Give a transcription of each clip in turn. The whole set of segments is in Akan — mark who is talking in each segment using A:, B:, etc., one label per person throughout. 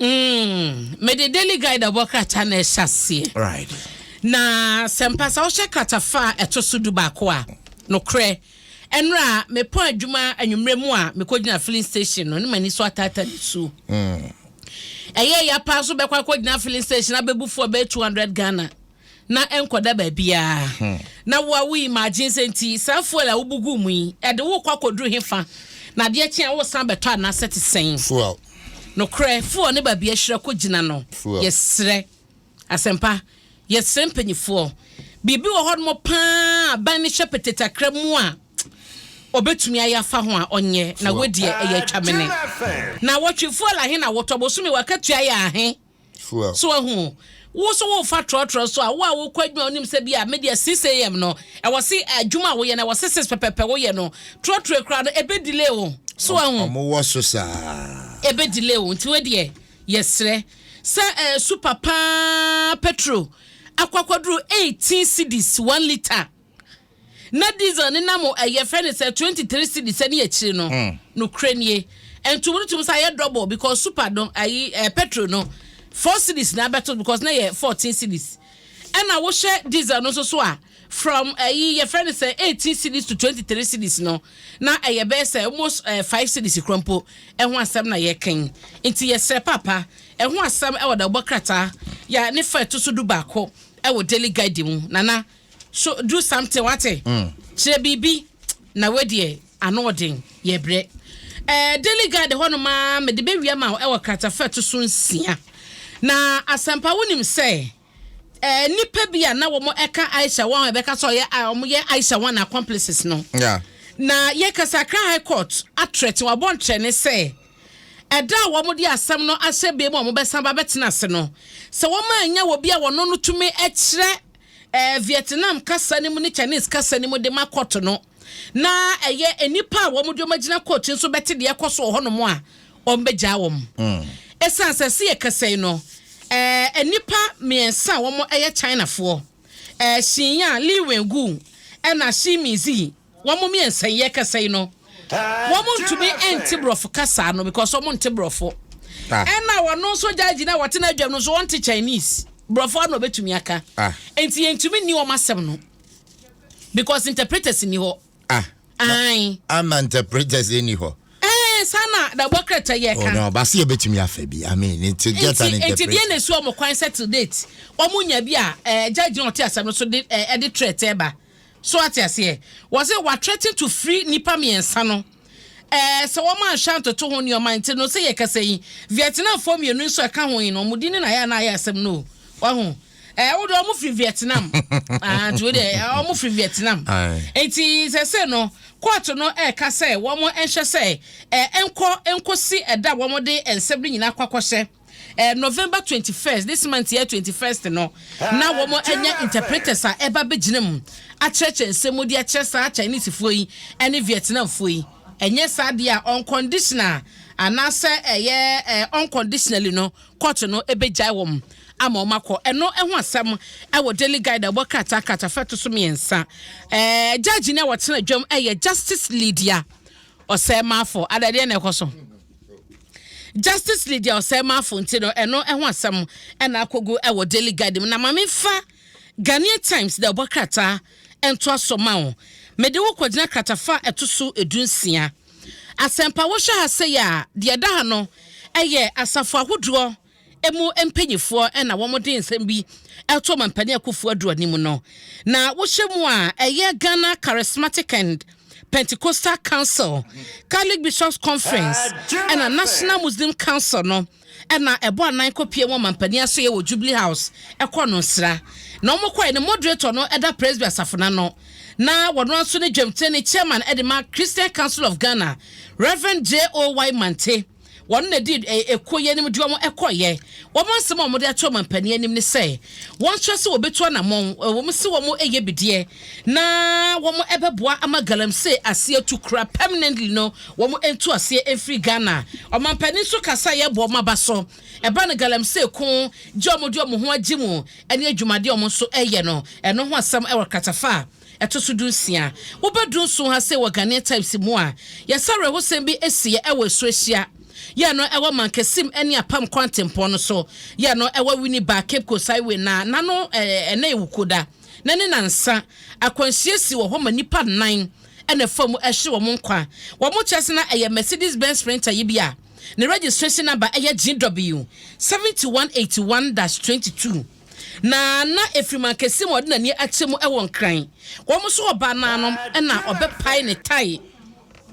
A: Mede Daily Guide abɔ krataa na ɛhyɛ aseɛ. Na sɛ mpa sɛ wohyɛ kratafa a ɛto so 11 a, nokorɛ, ɛnora mepɔn adwuma anwummerɛ mu a mekɔgyina filling station no, ne m'ani so ataata nisuo. Ɛyɛ ya paa so bɛkɔ akɔgyina filling station abɛbu fuel bɛyɛ 200 Ghana na ɛnkɔda baabiara. Na wo a woyi imagine sɛ nti saa fuel a wobugu mu yi, ɛde wokɔ akɔduru hefa na adeɛ kye a wosan bɛtɔ anaasɛ te sɛn?
B: Fuel.
A: Nokorɛ, fuel ne baabi ahyira kɔgyina no.
B: Fuel.
A: Yɛserɛ asɛmpa, yɛsrɛ mpanyinfoɔ, biribi wɔ hɔnom paa, aban ne hyɛ petetakra mu a ɔbɛtumi ayɛ afa ho a ɔnyɛ na
B: Fuel.
A: Wedeɛ ɛyɛ atwamene na wɔtwe fuel ahe na wɔtɔ bosome wakatua yɛ ahe?
B: Fuel.
A: So ahu wo so wofa trɔtrɔ so a, wo a wokɔ adwuma, wonim sɛ bi a medeɛ 6 a.m. no ɛwɔ se adwuma a woyɛ no, ɛwɔ se 6 pɛpɛpɛ woyɛ no, trɔtrɔ kora no ɛbɛ delay wo so ahu.
B: Ɔmo wɔ so saa.
A: Ebe delay wo, nti wedeɛ yɛsrɛ sɛ super paa petrol akɔ akɔduru 18 cedis 1 litre na diesel ne nam ɛyɛ fɛ ne sɛ 23 cedis ɛne akyire no. Nokorɛ nie, ntum no tum sɛ ayɛ double because super no ayi petrol no 4 cedis na abɛto because na yɛ 14 cedis, ɛna wohyɛ diesel no nso so a, from ɛyi yɛfrɛ no sɛ 18 cedis to 23 cedis no, na ɛyɛ bɛyɛ sɛ almost 5 cedis kura mpo. Ɛho asɛm na yɛkɛn, nti yɛsrɛ papa, ɛho asɛm ɛwɔ dawubɔ krataa yɛ ne fa ɛto so 11 ɛwɔ Daily Guide mu. Nana, so do something, wate? Kyerɛ biribi na wedeɛ ano ɔden, yɛbrɛ. Daily Guide hɔnom a mede bɛwia ma wo ɛwɔ kratafa ɛto so 6. Na asɛmpa, wonim sɛ nipa bi a na wɔn ɛka Aisha wɔn a ɛbɛka sɛ ɔyɛ a wɔn yɛ Aisha wɔn accomplices no, na yɛkasa, Accra High Court atrɛte wabɔ nkyɛn sɛ ɛda a wɔn de asɛm no ahyɛ bea mu a wɔn bɛsan ba bɛtena ase no, sɛ wɔn anya wɔ bi a wɔn no tumi kyerɛ Vietnam kasa no mu ne Chinese kasa no mu de ma court no, na ɛyɛ nipa a wɔn de wɔn agyina court nso bɛte deɛ ɛkɔ so wɔ hɔnom a, wɔn bɛgyaa wɔn. Ɛsiane sɛ si yɛ kasa yi no, nipa mmiɛnsa a wɔn yɛ Chinafoɔ, Shinya Li Wengu ɛna Shi Mizi, wɔn mmiɛnsa yi yɛ kasa yi no, wɔn ntumi nte borɔfo kasa no because wɔn nte borɔfo. Ɛna wɔn nso gyaagye na wɔte n'adwam no nso, wɔn te Chinese, borɔfo ano obetumi aka. Nti yɛntumi nni wɔn asɛm no because interpreters ni hɔ. Ayi.
B: Ama interpreters ni hɔ.
A: Saa na dabɔ krataa yɛ
B: Oh
A: ka.
B: no, basi ebetumi afa bi. I mean, to get an
A: Nti
B: interpreter.
A: deɛ na esi wɔn kwan sɛ till date wɔn nya bi a judge na ɔte asɛm no so de ɛde threat ɛba so, ate aseɛ, wɔsɛ wa threaten to free nipa mmiɛnsa no sɛ wɔn anhwɛ antoto ho nneɛma. Nti no sɛ yɛ kasa yi, Vietnamfoɔ mmienu nso ɛka ho yi no, wɔn di ne na ayɛ na ayɛ asɛm no o, wahu wo de wɔn firi Vietnam. Ah, nti wo de wɔn firi Vietnam. Nti sɛ no court no ɛɛka sɛ wɔn nhwɛ sɛ nkɔ nkɔsi ɛda a wɔn de nsɛm no nyinaa kɔ akɔhyɛ November 21st this month yɛ 21st no, na wɔn anya interpreters a ɛba bɛgyina mu akyerɛkyerɛ nsɛm mu de akyerɛ saa Chinesefoɔ yi ɛne Vietnamfoɔ yi. Ɛnyɛ saa deɛ a, unconditional anaasɛ ɛyɛ unconditionally no, court no ɛbɛgyae wɔn ama wɔn akɔ. Ɛno ɛho asɛm ɛwɔ Daily Guide ɛbɔ krataa kratafa to so 3. Judge ne a wɔtena dwam ɛyɛ Justice Lydia Ɔsɛɛmaafo adadeɛ na ɛkɔ so, Justice Lydia Ɔsɛɛmaafo. Nti no ɛno ɛho asɛm ɛna akɔgu ɛwɔ Daily Guide mu. Na maame fa Ghanaian Times da ɛbɔ krataa ɛnto aso ma wo, mede wo kɔgyina kratafa ɛto so 16. Asɛmpa, wohyɛ ha sɛ yɛ a, deɛ ɛda ha no ɛyɛ asafo ahodoɔ emu mpanyinfoɔ ɛna wɔn de nsɛm bi ɛto ɔmampanin Akufo Addo anim no. Na wohyɛ mu a, ɛyɛ Ghana Charismatic and Pentecostal Council, Catholic Bishops Conference ɛna National Muslim Council no ɛna ɛbɔ anan kɔpie mu ɔmampanin aso yɛ wɔ Jubilee House ɛkɔ no nsra. Na wɔn kɔɛ no, moderator no ɛda Presby asafo n'ano, na wɔn nso ne dwamtire ne chairman ɛde ma Christian Council of Ghana, Reverend J O Y Mante. Wɔn na di ekuo yi anim de wɔn ɛkɔyɛ. Wɔn asɛm a wɔde ato ɔmampanin anim ne sɛ wɔn nso sɛ wɔbɛtu anammɔn wɔn si wɔn ɛyɛ bideɛ na wɔn ɛbɛboa ama galamsey aseɛ tu kura permanently no, wɔn ntu aseɛ mfiri Ghana. Ɔmampanin nso kasa yɛ bɔ wɔn aba so ɛba no galamsey ko gye wɔn de wɔn ho agye mu ɛne adwumadeɛ wɔn nso ɛyɛ no. Ɛno ho asɛm ɛwɔ kratafa a ɛto so 16. Wobɛdu 7 ha sɛ wɔ Ghanaian Times mu a, yɛsɛ awerɛhosɛm bi asi ɛwɔ Esu Ahyia. Yɛ no ɛwɔ Mankasim ne Apam kwantempɔn no so. Yɛ no ɛwɔ Winneba Cape Coast Highway na n'ano ɛnɛ yɛ Wukuda na ne nansa. Akwanhyia si wɔ hɔ ma nnipa nnan na ɛfa mu ɛhye wɔn nkwa. Wɔn kyerɛ sɛ na ɛyɛ Mercedes Benz Sprinter yi bi a ne registration number ɛyɛ GW 7181-22 na na ɛfiri Mankasim a ɔde n'ani akyɛ mu ɛwɔ Nkran. Wɔn nso ɔbaa no ano na ɔbɛpae ne tae.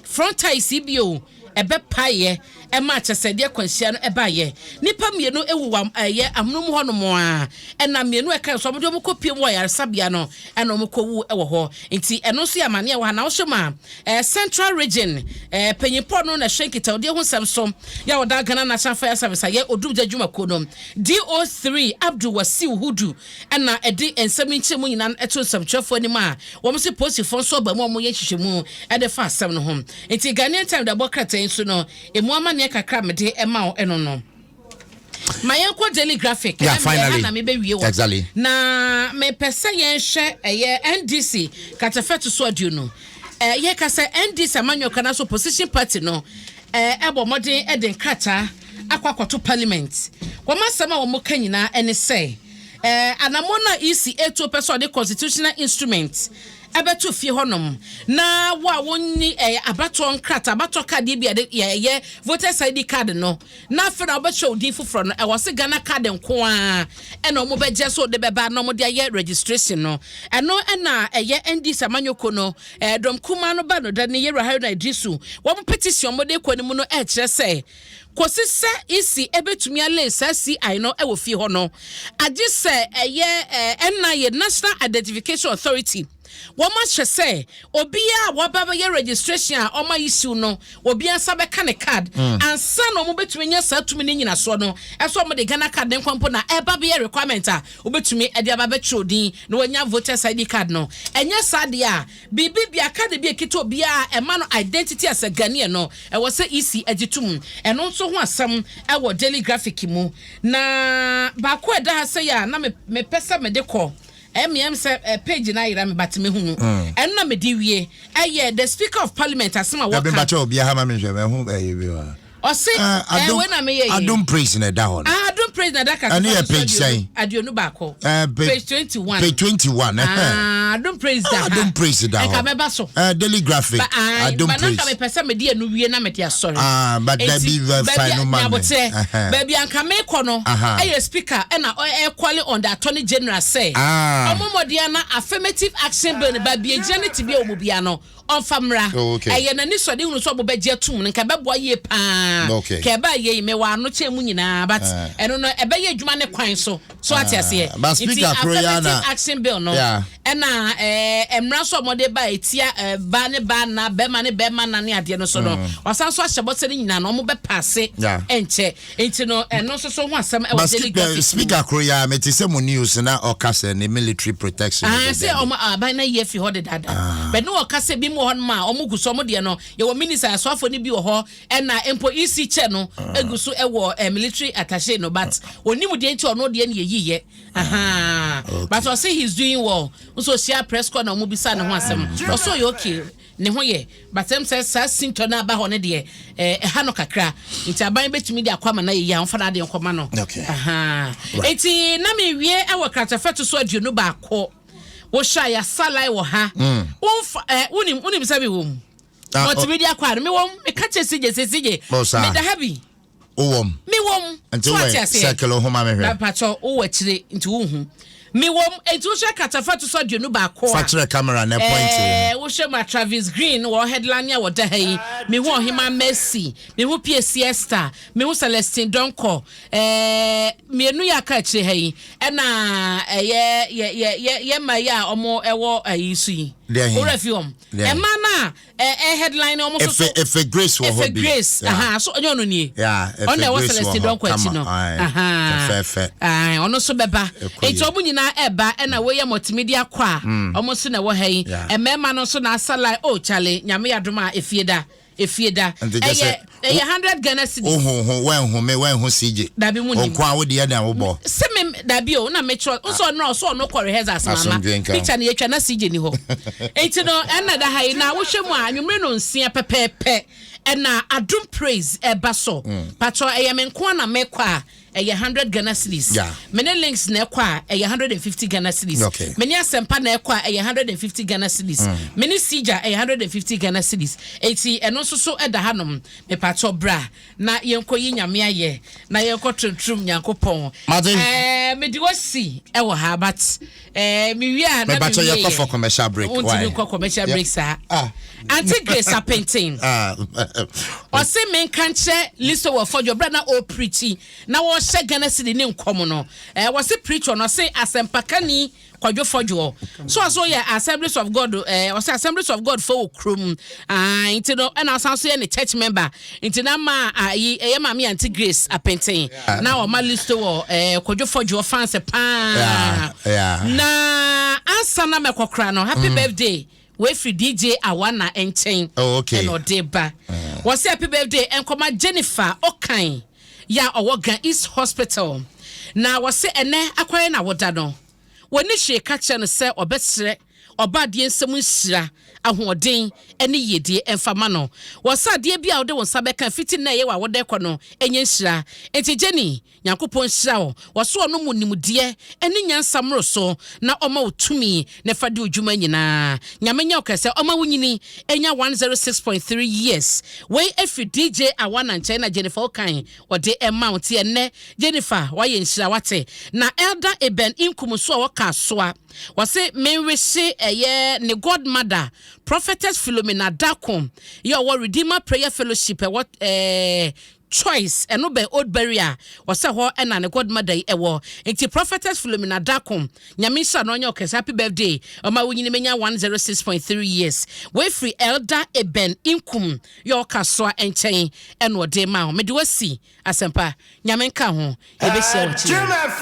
A: Front ties yi bio ɛbɛpaeɛ ɛmaa kyɛsɛdeɛ akwanhyia no ɛbaeɛ. Nnipa mmienu wu wɔ ɛyɛ amono mu hɔ nom ara ɛna mmienu a ɛka nso wɔde wɔn kɔ pie mu wɔ ayaresabea no ɛna wɔn kɔ wu wɔ hɔ. Nti ɛno nso yɛ amaneɛ wɔ ha. Na wohwɛ mu a ɛɛ Central Region ɛɛ panyinpɔ no na ɛhwɛ nkitahodie ho nsɛm so yɛ a ɔda Ghana National Fire Service a yɛ Odumgya dwumakuo no DO3 Abdul Wasiu Hudu ɛna ɛde nsɛm yi nkyerɛmu nyinaa to nsɛmtwerɛfoɔ anim a wɔn se polisifoɔ nso aba mu a wɔyɛ nhwehwɛmu de fa asɛm no ho. Nti Ghanaian Times de abɔ krataa yi nso no, emu amanneɛ kakra a mede ma wo ɛno no. Ma yɛnkɔ Daily Graphic.
B: Yeah, finally.
A: Na mebɛwie wɔ.
B: Exactly.
A: Na mepɛ sɛ yɛnhwɛ ɛyɛ NDC katafɛto so aduonu. Yɛka sɛ NDC amanyɔkuo anaasɛ opposition party no ɛbɔ mmɔden de nkrataa akɔ akɔto parliament. Wɔn asɛm a wɔka nyinaa ne sɛ anammɔn no a EC etuo pɛ sɛ ɔde constitutional instrument ɛbɛto fie hɔnom na wo a wonni abatoɔ nkrataa, abatoɔ kadeɛ bi a yɛde yɛyɛ voters ID card no, na afei na wɔbɛkyerɛ wo din foforɔ no, ɛwɔ se Ghana card nko ara ɛna wɔn bɛgye so de bɛba na wɔde ayɛ registration no. Ɛno ɛna ɛyɛ NDC amanyɔkuo no dɔm kumaa no ba no da ne Yewura Haruna Iddrisu wɔn petition wɔde kɔ no mu no ɛkyerɛ sɛ kɔsi sɛ EC ɛbɛtumi alay saa CI no ɛwɔ fie hɔ no, agye sɛ ɛyɛ NIA, National Identification Authority, wɔn ahyɛ sɛ obiara a wɔaba bɛyɛ registration a wɔn ayi siw no, obiara nsa bɛka ne card ansa na wɔn bɛtumi anya saa tumi ne nyinasoɔ no. Ɛso wɔn de Ghana card ne nkwa mpo na ɛba bɛyɛ requirement a wɔbɛtumi ɛde aba bɛtwerɛ din na wɔanya voters ID card no. Ɛnyɛ saa deɛ a, biribi bia card bi ekita obiara ɛma no identity as a Ghanaian no, ɛwɔ sɛ EC agye tum. Ɛno nso ho asɛm ɛwɔ Daily Graphic mu. Na baako a ɛda ha sɛ yɛ a na mepɛ sɛ mede kɔ ɛmeɛm sɛ page no ayera me but mehunu ɛno na mede wie, ɛyɛ the Speaker of Parliament asɛm a
B: Dabi
A: wɔka.
B: Mbakyɛ obi ha ma mi nhwɛ mɛ ho ɛyɛ bi wa.
A: Ɔse wei na meyɛ yi.
B: Adom Praise na ɛda hɔ no.
A: Ah, Adom Praise na ɛda kasa.
B: Ɛno yɛ page sɛn?
A: 21. Page 21.
B: Page 21.
A: Ah, Adom Praise da ha.
B: Adom Praise da hɔ.
A: Ɛka bɛba so.
B: Daily Graphic.
A: Ba, ah,
B: Adom
A: ba
B: Praise.
A: Na nka mepɛ sɛ mede ɛno wie na mede asɔre.
B: Ah, but dabi fa no ma me.
A: Nyabotrɛ. Baabi anka mekɔ no, ɛyɛ Speaker ɛna ɛcall on the Attorney General sɛ ɔmo mmɔden na Affirmative Action Bill no baabi egyina ne tibia wɔ mu bia no, ɔmfa mmra. Ɛyɛ n'ani sɔde hunu sɛ ɔmo bɛgye atum no, nka ɛbɛboa yie paa. Ka ɛbaa yie yi, mewɔ ano kyɛn mu nyinaa, but ɛno no ɛbɛyɛ adwuma ne kwan so so ate aseɛ.
B: But
A: Nti
B: Speaker koro ya
A: Affirmative
B: na
A: Action Bill no ɛna mmara nso a wɔde ba etia baa ne baa na bɛrima ne bɛrima na ne adeɛ no so no, wasan so ahyɛ bɔ sɛ ne nyinaa no wɔn bɛ pass ɛnkyɛ. Nti no ɛno nso so ho asɛm ɛwɔ
B: But
A: Daily Graphic mu.
B: Speaker koro ya mete sɛ mo news na ɔka sɛ ne military protection.
A: Ah, sɛ ɔmo aban na yi afi hɔ dedaada, bɛn ne wɔka sɛ bi mu wɔ hɔ nom a ɔmo gu so ɔmo deɛ no yɛwɔ minister asoafo no bi wɔ hɔ, ɛna mpo EC chair no egu so ɛwɔ military attaché no, but onim deɛ nti ɔno deɛ no yɛ yiyɛ. Ahaa, but ɔse he is doing well nso. Ohyia press corps na ɔmo bisa ne ho asɛm, ɔso ɔyɛ okay, ne ho yɛ, but ɛm sɛ saa sintɔ no aba hɔ no deɛ ɛha no kakra, nti aban bɛtumi de akɔ ama no ayɛ yie a wɔmfa no adeɛ nkɔma no. Ahaa. Nti na mewie ɛwɔ kratafɛ to so 21. Wohyɛ a yɛasa line wɔ ha. Womfa wonim sɛ mewɔ mu.
B: Ah,
A: Multimedia choir no mewɔ mu. Meka kyerɛ CJ sɛ CJ
B: Oh, saa.
A: meda ha bi.
B: Wowɔ mu.
A: Mewɔ mu.
B: Nti
A: So ate
B: wɔ
A: aseɛ?
B: circle ho ma me hwɛ.
A: Mpakyɛ wowɔ akyire nti wohu. Mewɔ mu. Nti wohwɛ kratafɛ to so 21
B: Fa
A: a.
B: kyerɛ camera na point wo.
A: Wohwɛ ma Travis Green wɔ headline a wɔda ha yi. Mehu Ɔhema Mercy, mehu Pie Esther, mehu Celestine Donkor. Mmienu yɛ aka akyire ha yi. Ɛna ɛyɛ yɛ yɛ yɛ yɛ mma yi a wɔn ɛwɔ ɛyi so yi.
B: Deɛ he?
A: Owura fi wɔn.
B: Deɛ he?
A: Mmaa no a headline wɔn so so.
B: Efe Grace wɔ hɔ
A: Efe
B: bi.
A: Grace. Aha, so ɔnyɛ ɔno nie.
B: Yeah, Efe
A: Ɔno na ɛwɔ
B: Grace wɔ
A: Celestine
B: hɔ.
A: Donkor akyi
B: Kama,
A: no.
B: aye.
A: Aha.
B: Fɛfɛɛfɛ.
A: Aye, ɔno nso bɛba.
B: Ɛkɔ
A: Nti
B: yie.
A: ɔmo nyinaa ɛba, ɛna wɔyɛ multimedia kɔ a ɔmo nso na ɛwɔ ha yi. Mmarima no nso na asa line. Oh, Charlie, Nyame yɛ adom a efie da. Efie da.
B: Nti kyɛ
A: Ɛyɛ
B: sɛ
A: ɛyɛ 100 Ghana cedis.
B: Wohu ho, woanhu me, woanhu CJ.
A: Dabi, mu nim.
B: Wo nko a wo deɛ na wobɔ.
A: Sɛ me Dabi o, na mekyerɛ nso ɔno ɔso ɔno kɔ rehearsals mama
B: Asomdwe nka.
A: Picture no yɛtwa na CJ ni hɔ. Enti no ɛna da ha yi na wohwɛ mu a, anwummere no 6 pɛpɛɛpɛ ɛna Adum Praise ɛba so. Patro, ɛyɛ me nko na mekɔ a, ɛyɛ 100 Ghana cedis. Me ne Links na ɛkɔ a, ɛyɛ 150 Ghana cedis. Me ne Asɛmpa na ɛkɔ a, ɛyɛ 150 Ghana cedis. Me ne Sigya ɛyɛ 150 Ghana cedis. Eti ɛno nso so ɛda hanom. Mepatro, bra na yɛnkɔ yi Nyame ayɛ na yɛnkɔ tuntum Nyankopɔn.
B: Mate.
A: Mede wasi ɛwɔ ha, but mewie a na
B: Mebatɔ
A: mewie.
B: Yɛkɔ for commercial break.
A: Wontumi
B: Why?
A: nkɔ commercial break saa. Auntie Grace Apenten ɔse menka nkyerɛ Listo wɔ fɔdwo berɛ na ɔpreachi na wɔhyɛ Ghana cedi ne nkɔm no, wɔse preach no, ɔse asɛmpakani Kwadwo Fɔdwoɔ so ɔso yɛ Assemblies of God, ɔsɛ Assemblies of God fo wɔ kurom. Ah, nti no ɛna ɔsan so yɛ ne church member, nti na ma ayi ɛyɛ maame Auntie Grace Apenten na ɔma Listo wɔ Kwadwo Fɔdwoɔ fans paa. Na ansa na mɛkɔkora no, happy birthday wefiri DJ Awana nkyɛn. Ɛna ɔde ba, wɔsɛ happy birthday nkɔma Jennifer Okan yɛ a ɔwɔ Ga East Hospital, na wɔsɛ ɛnɛ akɔyɛ na woda no wɔne hwee ka kyerɛ no sɛ ɔbɛsrɛ ɔba adeɛ nsɛm nhyira, ahoɔden ne yiedie ɛmfa ma no. Wɔsɛ adeɛ bi a wode wo nsa bɛka fiti na ɛyɛ wɔ a wode kɔ no ɛnyɛ nhyira. Nti Jenny, Nyankopɔn nhyira wo. Wɔso ɔno mu nimdeɛ ne nyansa mmoro so na ɔma wo tumi na fa di wo dwuma nyinaa. Nyame nyɛ wo kɛsɛ, ɔma wo nyini ɛnya 106.3 years. Wei ɛfiri DJ Awana nkyɛn na Jennifer Okan ɔde ɛma wo. Nti ɛnnɛ Jennifer, wayɛ nhyira wate. Na Elder Eben Nkum nso a wɔka asoa, wɔse menwehye ɛyɛ ne godmother, Prophetess Philomena Dako yɛ ɔwɔ Redeemer Prayer Fellowship ɛwɔ Choice, ɛno bɛn Old Barrier. Wɔsɛ hɔ ɛna ne godmother yi ɛwɔ. Nti Prophetess Philomena Dako, Nyame nhyira no, ɔnyɛ ɔkɛse. Happy birthday, ɔma wo nyini menya 106.3 years. Wɔafiri Elder Eben Nkum yɛ ɔka soa nkyɛn ɛna ɔde ma wo. Mede wasi Asɛmpa, Nyame nka ho, yɛbɛhyia wɔ akyi.